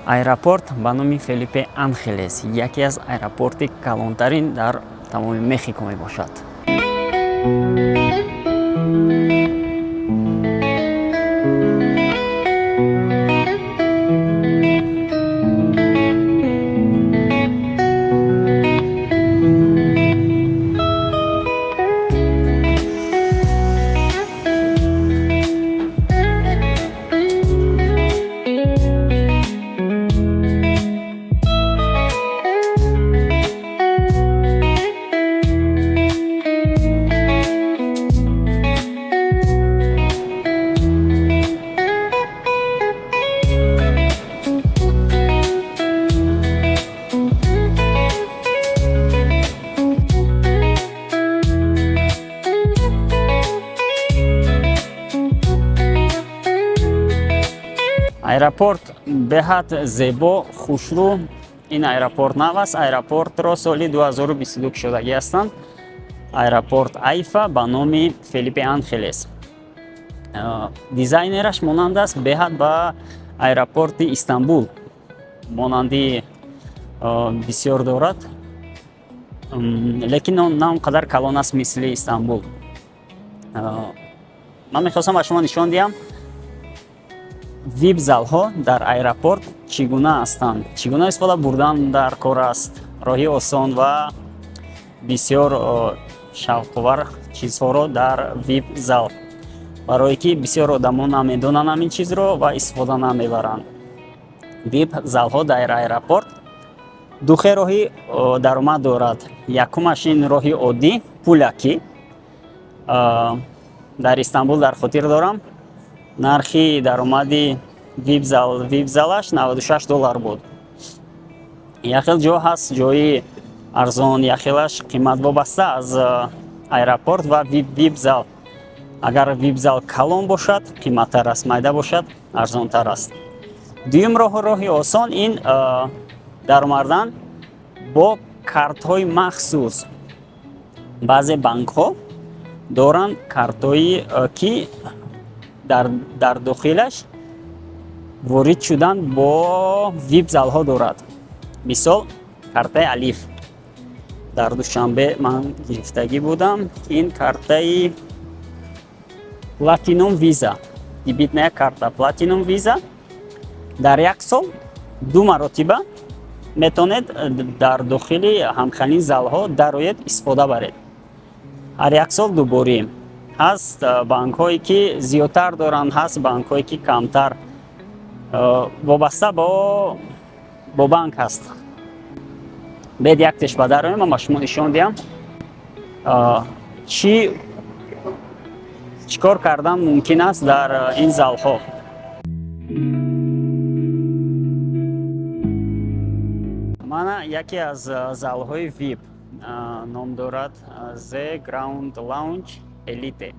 Аэропорт ба номи Фелипе Анхелес яке аз аэропорти калонтарин дар тамоми Мехико мебошад. Аэропорт беҳад зебо, хушрӯ. Ин аэропорт нав аст. Аэропортро соли 2022 кушодагӣ ҳастанд. Аэропорт Айфа ба номи Фелипе Анхелес. Дизайнераш монанд аст беҳад ба аэропорти Истанбул, монандӣ бисёр дорад, лекин он на он қадар калон аст, мисли Истанбул. Ман мехостам ба шумо нишон диҳам, вип залҳо дар аэропорт чӣ гуна ҳастанд, чӣ гуна истифода бурдан дар кор аст, роҳи осон ва бисёр шавқовар чизҳоро дар вип зал, барое ки бисёр одамо намедонанд ҳамин чизро ва истифода намебаранд. Вип залҳо дар аэропорт ду хел роҳи даромад дорад. Якумаш ин роҳи оддӣ, пулакӣ. Дар Истанбул дар хотир дорам, нархи даромади вип залаш 96 доллар буд. Як хел ҷо ҳаст ҷои арзон, як хелаш қимат, вобаста аз аэропорт ва вип зал. Агар вип зал калон бошад, қиматтар аст, майда бошад, арзонтар аст. Дуюм роҳу роҳи осон ин даромардан бо картҳои махсус. Баъзе банкҳо доранд картҳои, ки дар дохилаш ворид шудан бо вип залҳо дорад. Мисол, картаи Алиф дар Душанбе ман гирифтагӣ будам. Ин картаи Платинум Виза, дебитная карта Платинум Виза, дар як сол ду маротиба метавонед дар дохили ҳамхелин залҳо дароед, истифода баред, ҳар як сол дуборӣ. Ҳаст банкҳое, ки зиёдтар доранд, ҳаст банкҳое, ки камтар, вобаста бо банк ҳаст. Бед яктеш ба дароем, ман ба шумо нишон диҳам, чӣ кор кардан мумкин аст дар ин залҳо. Мана яке аз залҳои вип, ном дорад The Ground Lounge Elite.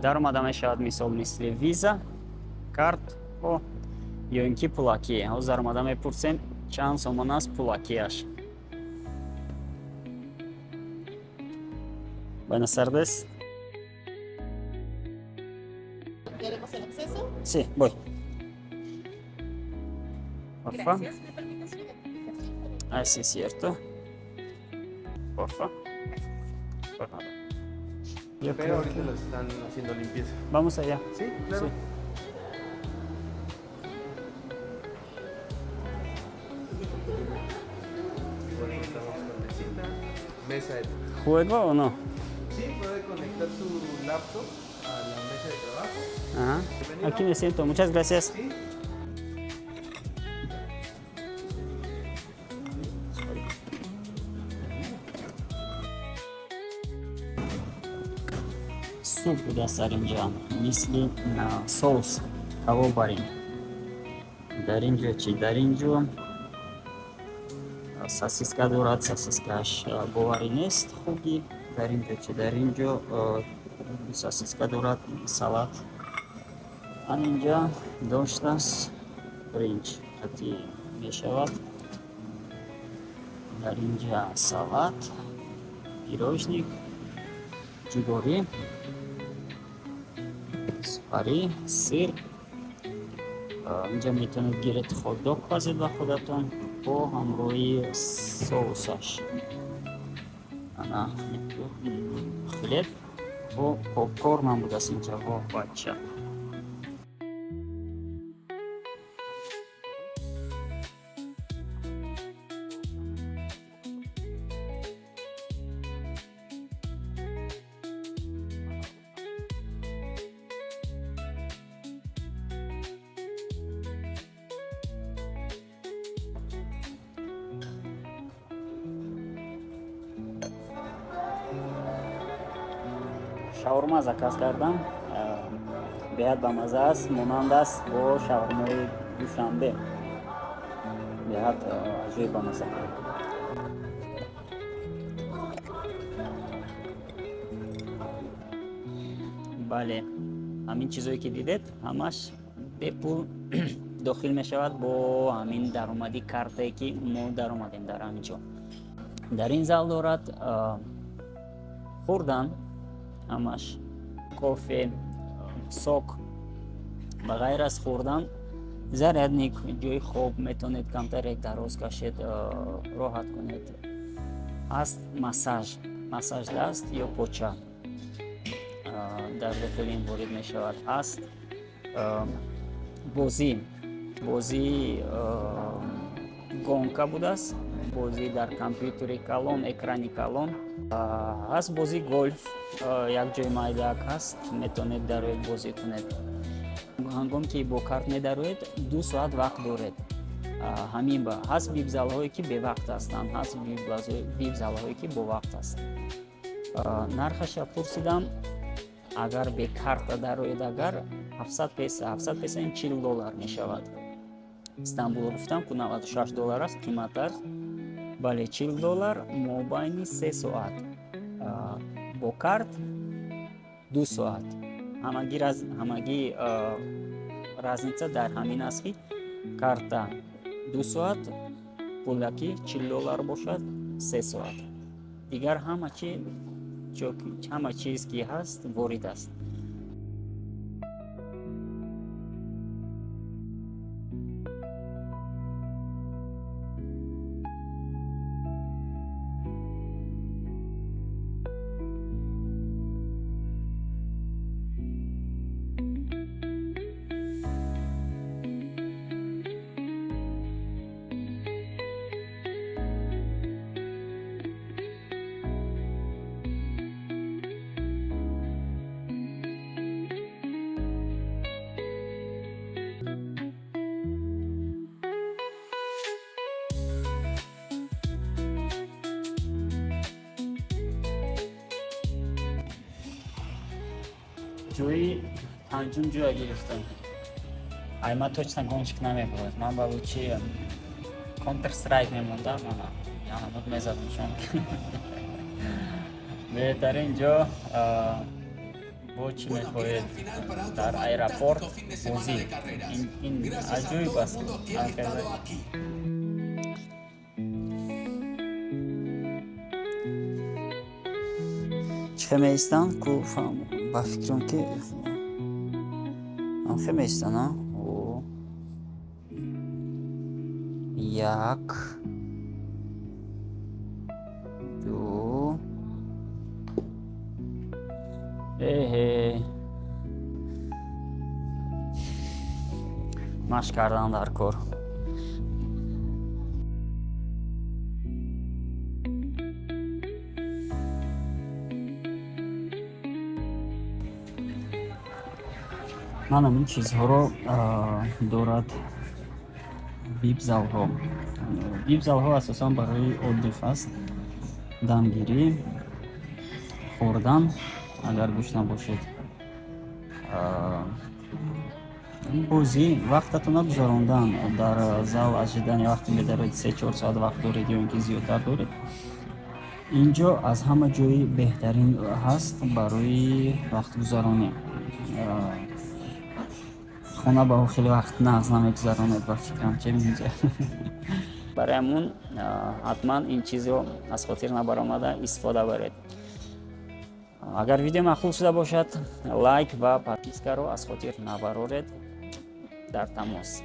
Даромада мешавад, мисол, мисли виза картҳо ё ин ки пулакӣ. Ҳозир даромада мепурсем, чанд сомон аст пулакиаш. Buenas tardes. ¿Queremos el acceso? Sí, voy. Porfa. Gracias. ¿Me permite su identificación? Ah, sí, cierto. Porfa. Por nada. Yo Pero creo ahorita que lo están haciendo limpieza. Vamos allá. Sí, claro. Sí. Igual contamos con mesita, mesa de ¿Juego o no? Sí, puede conectar su laptop a la mesa de trabajo. Ajá. Bienvenido. Aquí me siento. Muchas gracias. Sí. Суп будааст дар инҷа, мисли соус кабоб барин. Дар инҷо чӣ? Дар инҷо сосиска дорад, сосискааш боварӣ нест хуби. Дар инҷо чӣ? Дар инҷо сосиска дорад, салат. Ан инҷа доштааст, бринҷ қатӣ мешавад. Дар инҷа салат, пирожник, ҷуворӣ, сухарӣ, сыр. Инҷа метавонед гиред, хот-дог пазед ба худатон бо ҳамроҳи соусаш. Ана хлеб бо попкорн ҳам будааст инҷа. Во, бача. Шаурма заказ кардам, беҳад бамаза аст, монанд аст бо шаурмои Душанбе, беҳад аҷоиб бамаза. Бале, ҳамин чизое ки дидед, ҳамаш бепул дохил мешавад бо ҳамин даромади картае, ки мо даромадем дар ҳамин ҷо. Дар ин зал дорад хӯрдан, ҳамаш кофе, сок. Ба ғайр аз хӯрдан, зарядник, ҷои хоб, метавонед камтар як дароз кашед, роҳат кунед. Ҳаст массаж, массаж даст ё поча дар дохили ин ворид мешавад. Ҳаст бозӣ, бозии гонка будааст, бозӣ дар компютери калон, экрани калон ҳаст, бозии гольф, як ҷои майдаак ҳаст, метавонед дароед, бозӣ кунед. Ҳангоме ки бо карт медароед, 2 соат вақт доред. Ҳамин ба ҳаст вип-залҳое, ки бевақт ҳастанд, ҳаст вип-залҳое, ки бовақт аст. Нархаша пурсидам, агар бе карта дароед, агар 700 песа, 700 песа ин 40 доллар мешавад. Истанбул гуфтам ку 96 доллар аст, қиматтар. Бале, 40 доллар мобайни 3 соат, бо карт 2 соат. Ҳамагӣ разница дар ҳамин аст, ки карта 2 соат, пулакӣ 40 доллар бошад 3 соат. Дигар ҳама чи, ҳама чиз ки ҳаст, ворид аст. Ҷои панҷум ҷоя гирифтам. Ай, ман точно гонщик намебурад, ман ба лучи Counter Strike мемондам, ана янамуд мезадам шон. Беҳтарин ҷо бо чӣ мехоҳед дар аэропорт бозӣ, ин аҷоиб аст. Чӣ хел меистанд ку, ба фикрам ки ҳамхел меистанд. А як, ду, эҳе, машқ кардан дар кор. Ман ҳамин чизҳоро дорад вип-залҳо. Вип-залҳо асосан барои отдых аст, дамгирӣ, хӯрдан, агар гушна бошед, бозӣ, вақтатонро гузарондан дар зал. Ожидание вақте медароед, 3-4 соат вақт доред ё ин ки зиёдтар доред. Инҷо аз ҳама ҷои беҳтарин ҳаст барои вақтгузаронӣ. Хона ба хеле вақт нағз намегузаронед, ба фикрам, че инҷа. Барои ҳамун ҳатман ин чизро аз хотир набаромада истифода баред. Агар видео маъқул шуда бошад, лайк ва подпискаро аз хотир набароред. Дар тамос.